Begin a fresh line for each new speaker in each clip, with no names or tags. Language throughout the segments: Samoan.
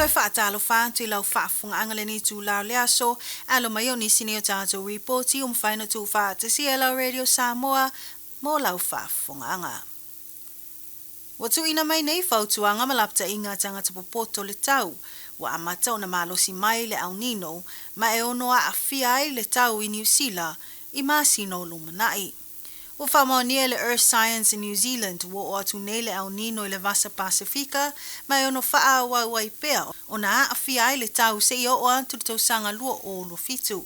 toe faatalofa atu i lau faafofogaaga lenei itulā o le aso, alo mai o nisi nei o tatou ripoti ua mafai ona tuufaatasia e lau Radio Samoa mo lau faafofogaaga. Ua tuuina mai nei fautuaga ma lapataiga a tagata popoto le tau, ua amata ona malosi mai le El Nino ma e ono aafia ai le tau i Niu Sila i masina o lumanai. Ua faamaonia e le Earth Science New Zealand ua oo atu nei le El Nino i le Vasa Pasefika ma e ono faaauau ai pea ona aafia ai le tau seia oo atu i le tausaga 2027.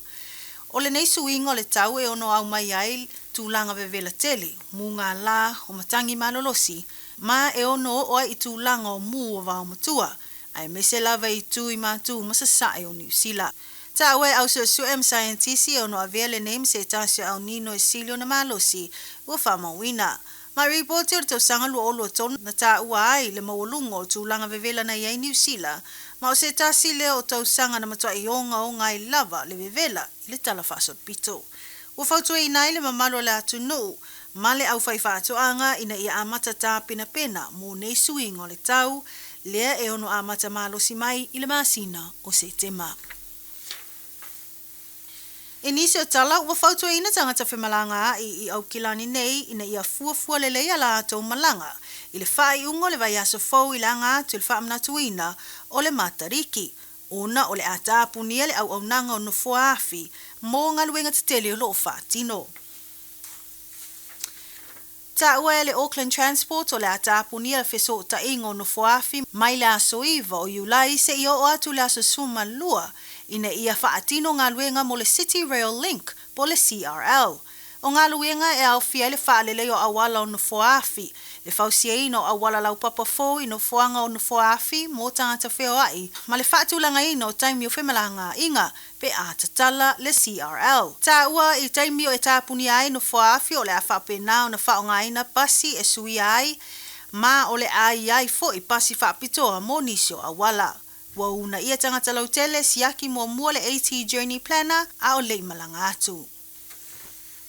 O lenei suiga o le tau e ono aumai ai tulaga vevela tele, mugala o matagi malolosi, ma e ono oo ai i tulaga o mu o vaomatua, aemaise lava i itu i matu ma sasae o Niu Sila. Taua e au suesue ma saienitisi e ono avea lenei ma se tasi o El Nino e sili ona malosi ua faamauina. Ma ripoti o le tausaga 2023 na taua ai le maualuga o tulaga vevela na i ai Niu Sila, ma o se tasi lea o tausaga na matuai ogaoga ai lava le vevela i le Tala Faasolopito. Ua fautuaina ai le mamalu o le atunuu ma le aufaifaatoaga ina ia amata tapenapena mo nei suiga o le tau, lea e ono amata malosi mai i le masina o Setema. I nisi o tala, ua fautuaina tagata femalagaai i Aukilani nei ina ia fuafua lelei a latou malaga i le faaiuga o le vaiaso fou i le aga atu i le faamanatuina o le Matariki, ona o le a tapunia le auaunaga o nofoa afi mo galuega tetele o lo o faatino. Taua e le Auckland Transport o le a tapunia le fesootaiga o nofoa afi mai le aso 9 o Iulai seia oo atu i le aso 12 ina ia faatino galuega mo le City Rail Link po o le CRL. O galuega e aofia ai le faalelei o auala o nofoa afi, le fausiaina o auala laupapa fou i nofoaga o nofoa afi mo tagata feoai ma le faatulagaina o taimi o femalagaaiga pe a tatala le CRL. Taua i taimi o e tapunia ai nofoa afi o le a faapena ona faaaogaina pasi e suia ai ma o le a i ai foi pasi faapitoa mo nisi o auala. Ua uunaia tagata lautele siaki muamua le AT Journey Planner a o le i malaga atu.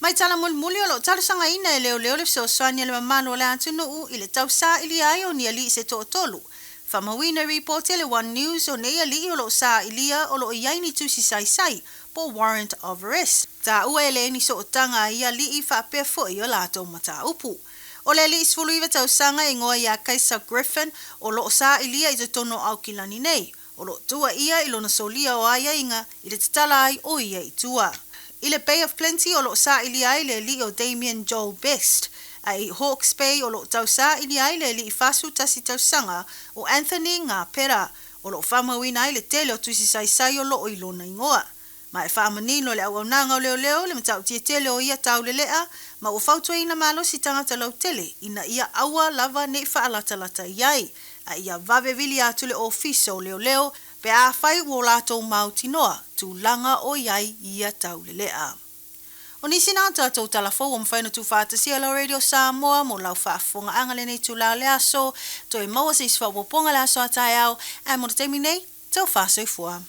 Mai tala mulimuli o lo o talosagaina e leoleo le fesoasoani a le mamalu o le atunuu i le tausailia ai o ni alii se toatolu. Faamauina i ripoti a le One News o nei alii o lo o sailia o lo o i ai ni tusi saisai po o warrant of arrest. Taua e leai ni sootaga a ia alii faapea foi o latou mataupu. O le alii 19 tausaga e igoa ia Kaisa Griffin o lo o sailia i totonu o Aukilani nei. O lo o tuuaia i lona solia o aiaiga i le tatala ai o ia i tua. I le Bay of Plenty o lo o sailia ai le alii o Damien Joel Best, a i Hawke's Bay o lo o tausailia ai le alii 41 tausaga o Anthony Ngapera, o lo o faamauina ai le tele o tusi saisai o lo o i lona igoa. Ma e faamanino e le auaunaga o leoleo le matautia tele o ia taulelea ma ua fautuaina malosi tagata lautele ina ia aua lava ne i faalatalata i ai, a ia vave vili atu le ofisa o leoleo pe afai ua o latou mautinoa tulaga o i ai ia taulelea. O nisi na o tatou tala fou ua mafai ona tuufaatasia e lau Radio Samoa mo lau faafofogaaga lenei itula o le aso. Toe maua se isi faaopoopoga le aso a taeao, ae mo le taimi nei, taufa soifua.